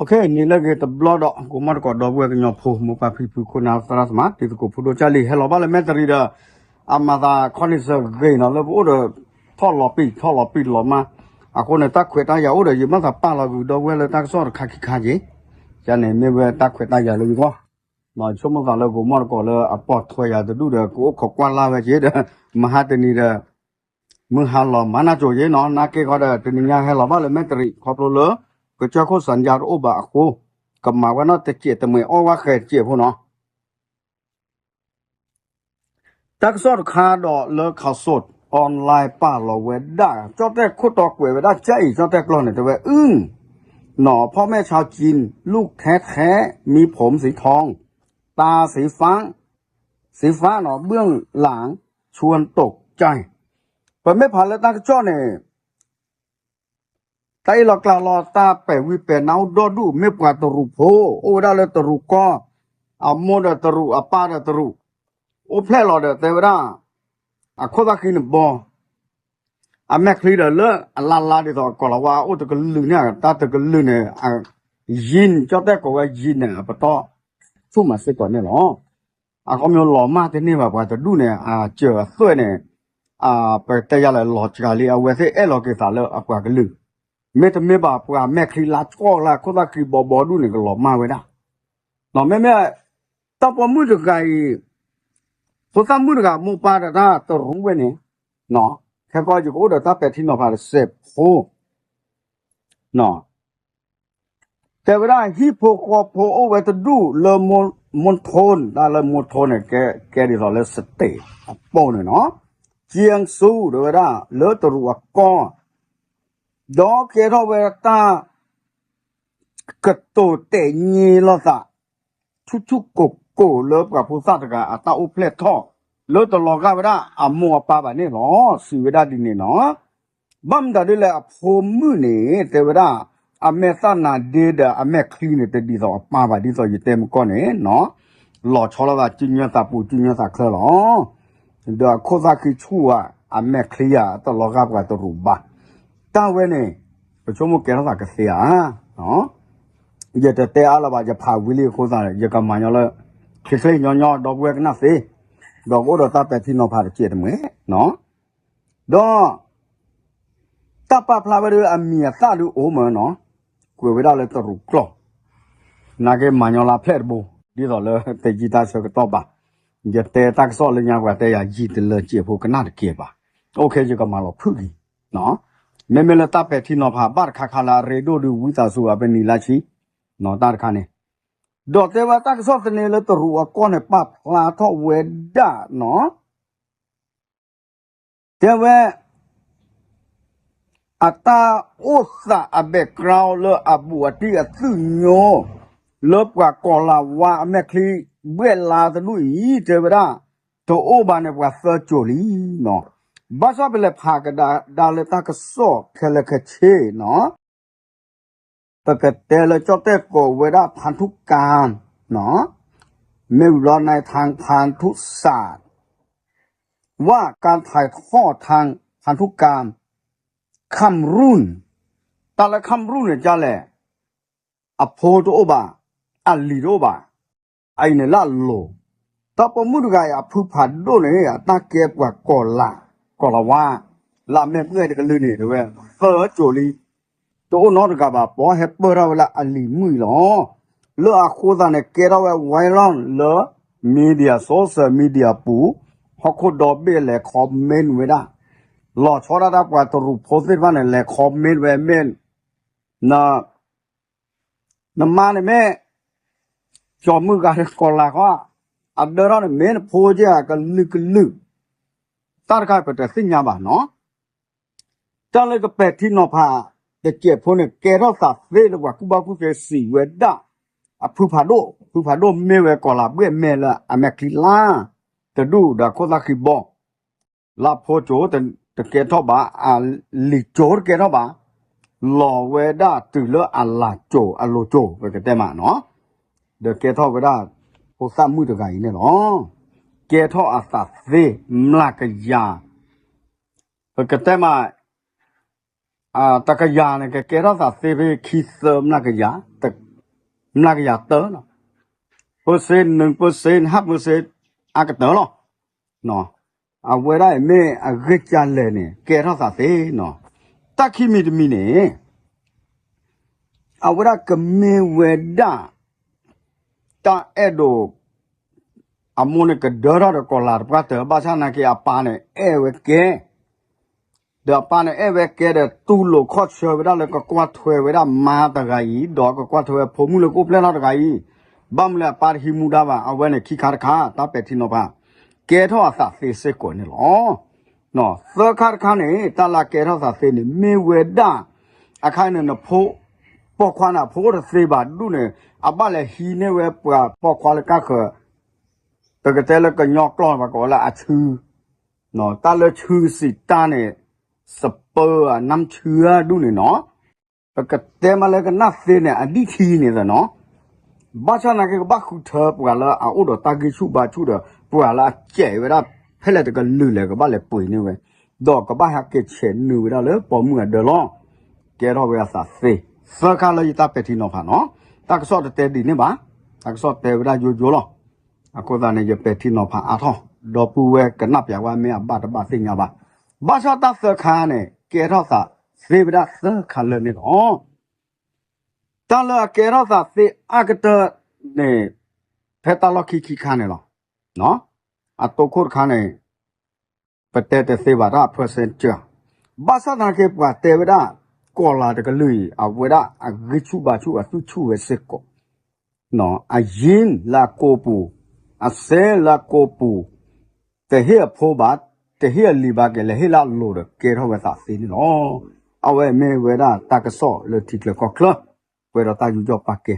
ခဲအံၤန့ၣ်လၢအဂ့ၤတဘျီဒီး ကိးမီၣ်သကိးဒီပုၢ်ဝဲၢ်ကညီဖိ မိၢ်ပၢ်ဖံဖု ခိၣ်နၢ်သရၣ်သမါ တံၤသကိးဖိဒိၣ်ကၢ်လံ ဟဲလီၤဘၣ်လၢမဲၣ်တရံးဒီး အမၤသးခီန့ၣ်စ့ၢ်ကီးနီၤ လၢပအိၣ်ဒီး ထီၣ်လီၤပံာ်ထီၣ်လီၤပံာ်လီၤမး, အဃိန့ၣ် တၢ်ခွဲးတၢ်ယာ်အိၣ်ဒီး ယမၤသးပာ်လီၤကွံာ်ဒီပုၢ်ဝဲၢ်လၢတၢ်ကစီၣ်တခါခံခါက့ၤ, ယန့ၣ်မ့ၢ်ဝဲတၢ်ခွဲးတၢ်ယာ်လၢယဂီၢ်, ဆိကမိၣ်သးလၢကိးမီၣ်သကိးလၢအပိာ်ထွဲယၤတဒူၣ်ဒီး ကအိၣ်ခိးကွၢ်လၢ်ဝဲက့ၤဒီး မဟါတနံၤဒီး မုၢ်ဟါလီၤမၤနၢ်ကၠိၤက့ၤနီၤ နာ်က့ခီဒီး တနံၤညါဟဲလီၤဘၣ်လၢမဲၣ်တရံး ခီဖျိလၢ ကစၢၢ်ခိၣ်စၣ်ယါတအိၣ်ဘၣ်အဃိ ကမၤဝဲနီၢ်တစဲးတမှဲးအီၣ်ဝဲဃဲးတစဲးဖိနီၤ တၢ်ကစီၣ်တခါဒီးလၢ Khaosod Online ပာ်လီၤဝဲဒၣ် ကၠီၣ်တဲၣ်ခိၣ်တီကွဲးဝဲဒၣ် ကၠၢ်အံၤကၠီၣ်တဲၣ်ကျီၢ်န့ၣ် တဲဝဲ อืม หน่อ พ่อแม่ชาวจีน ลูกแท้ๆ มีผมสีทอง ตาสีฟ้า สีฟ้า เนาะ เบื้องหลังชวนตกใจ ပမ့ၢ်ဖးလၢတၢ်ကစီၣ်န့ၣ် တၢ်အ့ၣ်လိာ်ကျါလိာ်တၢ်ပဲာ်ဝံပဲာ်နါအိၣ်ဒီဒူၣ် မ့ၢ်ပှၤတရူးဖိ အိၣ်ဝဲဒၣ်လၢတရူးကီၢ် အမိၢ်ဒီးတရူး အပၢ်ဒီးတရူး အိၣ်ဖျဲၣ်လီၤဒီးတဲဝဲဒၣ် အခိၣ်သၣ်ဃံန့ၣ်ဘီ အမဲာ်ချံဒီးလၢအလါလါဒ်သိး ကီၢ်လၤဝါအိၣ်တကလုာ်န့ၣ် တၢ်တကလုာ်န့ၣ် ယံၤ ကၠီၣ်တဲၣ်ကိးဝဲယံၤန့ၣ် အပတီၢ်ဆူၣ်မးစ့ၢ်ကီးန့ၣ်လီၤ. အခီပညီလီၤမၢ်တန့ၢ်ဘၣ် ပှၤတဒူၣ်န့ၣ် အစၢၤအသွဲၣ်န့ၣ် ပတဲယၤလၢလီၤစှၤလံ အဝဲသ့ၣ်အဲၣ်လီၤက့ၤသးလၢအပှၤကလုာ်, မ့တမ့ၢ်ဘၣ် ပှၤမဲာ်ချံလါကီၢ်လၢအခိၣ်သၣ်ဃံဘီဘီဒူၣ်န့ၣ် ကလီၤမၢ်ဝဲဒၣ်, မ့မ့ၢ် တၢ်ပိာ်မုၣ်တဂၤအံၤ ဖိသၣ်မုၣ်တဂၤမိၢ်ပၢ်ဒီးတၢ်တရူးဝဲန့ၣ်, ခဲကီယကအိၣ်ဒီးတၢ်ပဲာ်ထံနီၤဖးတစဲးဖိ တဲဝဲဒၣ်ဟံၣ်ဖိဃီဖိအိၣ်ဝဲတဒူၣ်လၢ မူထိၣ် တၢ်လၢမူထိၣ်န့ၣ် ကဲဒ်သိးလၢ state အပူၤန့ၣ်နီၤ, ကၠံစူ တဲဝဲဒၣ်လၢတရူးအကီၢ်, ဒီးကဲထီၣ်ဝဲတၢ် ကတိၤတဲာ်ညံလိာ်သး ဆူၣ်ဆူၣ်ကိၢ်ကိၢ်လၢပှၤဖိသၣ်တဂၤအတၢ်အိၣ်ဖျဲၣ်ထီၣ် လၢတလီၤဂာ်ဝဲဒၣ်အမိၢ်အပၢ်ဘၣ်န့ၣ်လီၤ. စံးဝဲဒၣ်ဒ်န့ၣ်နီၤ, ဘၣ်မတၤဒ်လဲၣ်အဖိမုၣ်န့ၣ် တဲဝဲဒၣ် အမဲာ်သၣ်နါဒ့ဒီးအမဲာ်ချံန့ၣ် တဒ်သိးအပၢ်ဘၣ် ဒ်သိးယတဲမုၢ်ကီၢ်န့ၣ်နီၤ, လီၤဆီလိာ်သးစုညါသးပူၤစုညါသးချၢလီၤ. ဒီးအခိၣ်သၣ်ဃံဆူၣ်ဧါ အမဲာ်ချံဧါ တလီၤဂာ်ပှၤတရူးဘၣ်. တၢ်ဝဲန့ၣ် ပဆိကမိၣ်ကဲထီၣ်သးကသ့ဧါ. ယတတဲအါလၢၤဘၣ် ယဖးဝံၤလံအဃိသတး ယကမၤညီလၢ ချ့ချ့ညီညီ ဒီပုၢ်ဝဲၢ်ကနၣ်သ့, ဒီးကအိၣ်ဒီးတၢ်ပဲာ်ထံနီၤဖးတစဲးတမှဲၤ, ဒီး တၢ်ပာ်ဖျါဝဲဒၣ်အမံၤအသၣ်ဒုအိၣ်မးနီၤ, ကွဲးဝဲဒၣ်လၢတရူးကျီၢ်, နာ်က့မၤညီလၢဖျဲၣ်တဘိ, ဒ်သိးလၢတယံာ်တၢ်ဆၢကတီၢ်ဘၣ်, ယတဲတၢ်ကစီၣ်လၢညါပှၤတဲယၤယံာ်တလၢစဲးဖိကနၣ်တကဲဘၣ်, အိၣ်ခဲယကမၤလီၤဖုၣ်က့ၤ, မ့မ့ၢ်လၢတၢ်ပဲာ်ထံနီၤဖးဘၣ်တခါခါလၢအရ့ဒိၣ်ဒုး ဝံသးစူၤအပနံၤလၢဆံ, တၢ်တခါန့ၣ်, ဒီးတဲဝဲတၢ်ကစီၣ်သန့လၢတရူးအကီၢ်န့ၣ် ပာ်ဖျါထီၣ်ဝဲဒၣ်နီၤ တဲဝဲ အတၢ်အိၣ်သးအ background လၢအဘူးအတံၢ်အသုးညိ လၢပှၤကီၢ်လၤဝါအမဲာ်ချံ ဘှဲၣ်လါတဒူၣ်အံၤ တဲဝဲဒၣ် တအိၣ်ဘၣ်န့ၣ်ပှၤသၢကၠိၤလံနီၤ, ဘၣ်ဆၣ်ပလဲၤဖးကဒါလၢတၢ်ကစီၣ်ခဲလၢာ်ခဲဆ့နီၤ ပကတဲလၢကၠီၣ်တဲၣ်ကိးဝဲဒၣ် ဖါထုကၣ်, မ့ၢ်ဝံၤဘျီ နထၢၣ်ဖါထုစၣ်, ဝၣ်ကၣ်ထၢၣ်ထီၣ်ထၢၣ် ဖါထုကၣ်, ခၣ်ရူၣ်, တၢ်လၢခၣ်ရူၣ်န့ၣ်ကလဲၣ်, အဖိတအိၣ်ဘၣ်, အလံၤတအိၣ်ဘၣ်, အအံၤန့ၣ်လၢအလိၤ, တၢ်ပိာ်မုၣ်တဂၤအံၤအဖုဖးဒိၣ်န့ၣ် အတၢ်ကဲပှၤကီၢ်လၤ, ကီၢ်လၤဝါ, လၢအမဲာ်ပှဲၤတကလုာ်န့ၣ် တဲဝဲ, သၢကၠိၤလံ တအိၣ်နီတဂၤဘၣ် ပှၤဟဲပၢၢ်ထီၣ်ဝဲလၢအလံၤမုၣ်အံၤလီၤ. လၢအဃိသတးန့ၣ် ကဲထီၣ်ဝဲ viral လၢ media, social media ပူၤ, ဟီၣ်ခိၣ်ဒီဘ့ၣ်လဲၤ comment ဝဲဒၣ်, လီၤဆီဒၣ်တၢ်ပှၤတရူးဖိသ့ၣ်တဖၣ်န့ၣ် လဲၤ comment ဝဲမ့ၢ် နမါန့ၣ်မ့ၢ် ကၠီၤမုၢ်ဂၤဒီးကီၢ်လၤခီ, အဒၢထီၣ်န့ၣ်မ့ၢ်နဖိကဲဧါ ကလုာ်ကလုာ်, တၢ်တခါပတသ့ၣ်ညါဘၣ်နီၤ. တၢ်လၢကပဲာ်ထံနီၤဖး တစဲးဖိန့ၣ် ကဲထီၣ်သးသ့လၢပှၤကူၣ်ဘၣ်ကူၣ်သ့စံးဝဲဒၣ် အဖုဖးဒိၣ်, ဖုဖးဒိၣ်မ့ၢ်ဝဲကီၢ်လၤဘှဲၣ်မဲာ်လၢအမဲာ်ချံလါ တဒူၣ်ဒီးခိၣ်သၣ်ဃံဘီ လၢဖိကၠိတကဲထီၣ်ဘၣ်, အလံၤကၠိတကဲထီၣ်ဘၣ်, လီၤဝဲဒၣ်တုၤလၢအလၤကၠိအလိၤကၠိ ပကတဲမးနီၤ, ဒီးကဲထီၣ်ဝဲဒၣ် ဖိသၣ်မုၣ်တဂၤအံၤန့ၣ်လီၤ. ကဲထီၣ်အသးသ့မျးကယၤ, ပကတဲမး တကယၤန့ၣ် ကကဲထီၣ်သးသ့ဖဲခံသၢမျးကယၤ, တ မျးကယၤတၢလီၤ. ပၢၢ်စ့ၣ် နွံပၢၢ်စ့ၣ် ဟးပၢၢ်စ့ၣ် အကတၢၢ်လီၤ. အဝဲဒၣ်အံၤမ့ၢ်အဂ့ၢ်ကလဲၣ်န့ၣ် ကဲထီၣ်သးသ့နီၤ. တၢ်ခံမံၤတမံၤန့ၣ် အဝဲဒၣ်ကမ့ၢ်ဝဲဒၣ် တၢ်အဲၣ်ဒိး အမိၢ်န့ၣ်ကဒၢထီၣ်ဒီးကီၤလၤတပှၢ်တၢၢ် ဘၣ်ဆၣ်နာ်က့အပၢ်န့ၣ်အဲၣ်ဝဲကဲ ဒီးအပၢ်န့ၣ်အဲၣ်ဝဲကဲဒီး တူၢ်လိာ်ခီၣ်ဆၢဝဲဒၣ်လၢကကွၢ်ထွဲဝဲဒၣ်မါတဂၤအံၤ ဒီးကကွၢ်ထွဲဝဲဖိမုၣ်လၢကအိၣ်ဖျဲၣ်ထီၣ်တဂၤအံၤ, ဘၣ်မနုၤလဲၣ်အပၢ်တဟံးမူဒါဘၣ်. အဝဲန့ၣ်ခံခါတခါ တၢ်ပဲာ်ထံနီၤဖး ကဲထီၣ်အသးသ့စ့ၢ်ကီးန့ၣ်လီၤ. သၢခါတခါန့ၣ် တၢ်လၢအကဲထီၣ်သးသ့န့ၣ် မ့ၢ်ဝဲဒၣ် အခါန့ၣ်နဖိ ပိာ်ခွါန့ၣ် အဖိအိၣ်တသ့ဘၣ်ဒူၣ်န့ၣ် အဘၣ်လဲၤဟံးန့ၢ်ဝဲပှၤပိာ်ခွါလၢကါဃၢၤ ပကတဲလၢကညီကျိာ်န့ၣ် ပှၤကိးဝဲလၢအဆူ တၢ်လၢဆူစံးတၢ်န့ၣ် စပၢအနၢ်ဆူအဒူၣ်န့ၣ်နီၤ, ပကတဲမးလၢကနၣ်သ့န့ၣ် အဒံၣ်ထံန့ၣ်သနီၤ, ဘၣ်ဆၣ်နာ်က့ကဘၣ်ဃုထၢပှၤလၢအအိၣ်ဒီးတၢ်ဂံၢ်ဆူၣ်ဘါဆူၣ်ဒီး ပှၤလၢအစဲးဝဲဒၣ် ဖဲလဲၣ်တကလုာ်လဲၣ် ကဘၣ်လဲၤပှ့ၤန့ၢ်ဝဲ, ဒီးကဘၣ်ဟဲက့ၤဆဲးနုာ်ဝဲဒၣ်လၢပိာ်မုၣ်အဒၢးလီၤ. ကဲထီၣ်ဝဲအသးသ့ သၢခါလၢယတၢ်ပဲာ်ထံနီၤဖးနီၤ, တၢ်ကစီၣ်တတဲဒ်န့ၣ်ဘၣ်, တၢ်ကစီၣ်တဲဝဲဒၣ်ယိယိလီၤ. အဃိသတးန့ၣ် ယပဲာ်ထံနီၤဖးအါထီၣ် ဒီပုၢ်ဝဲၢ်ကနၣ်ပျးဝဲမ့ၢ်အဘၣ်တဘၣ်သ့ၣ်ညါဘၣ်. ဘၣ်ဆၣ်တၢ်သၢခါန့ၣ် ကဲထီၣ်သးသ့ဝဲဒၣ်သၢခါလၢာ်န့ၣ်လီၤ. တၢ်လၢအကဲထီၣ်သးသ့အါကတၢၢ်န့ၣ် ဖဲတၢ်လီၢ်ခံခံခါန့ၣ်လီၤ. အတိခိၣ်တခါန့ၣ် ပတဲတသ့ဘၣ်တၢ် percent ကၢ်, ဘၣ်ဆၣ်သနာ်က့ပှၤတဲဝဲဒၣ် ကီၤလၤတကလုာ်အံၤ အဝဲဒၣ်အဂံၢ်ဆူၣ်ဘါဆူၣ်အသူၣ်ဆူၣ်ဝဲစ့ၢ်ကီး အယံၤလၢအကိာ်ပူၤ, အစဲလၢအကိာ်ပူၤ, တဟ့ၣ်အဖိဘၣ်, တဟ့ၣ်အလံၤဘၣ်က့ၤ လဲၤဟ့ၣ်လၢအလိၤဒီးကဲထီၣ်ဝဲသးသ့န့ၣ်လီၤ. အဝဲမ့ၢ်ဝဲဒၣ်တၢ်ကစီၣ်လၢထံချၢကီၢ်ချၢ, ပှဲၤဒီးတၢ်ယူးယီၣ်ပာ်ကဲ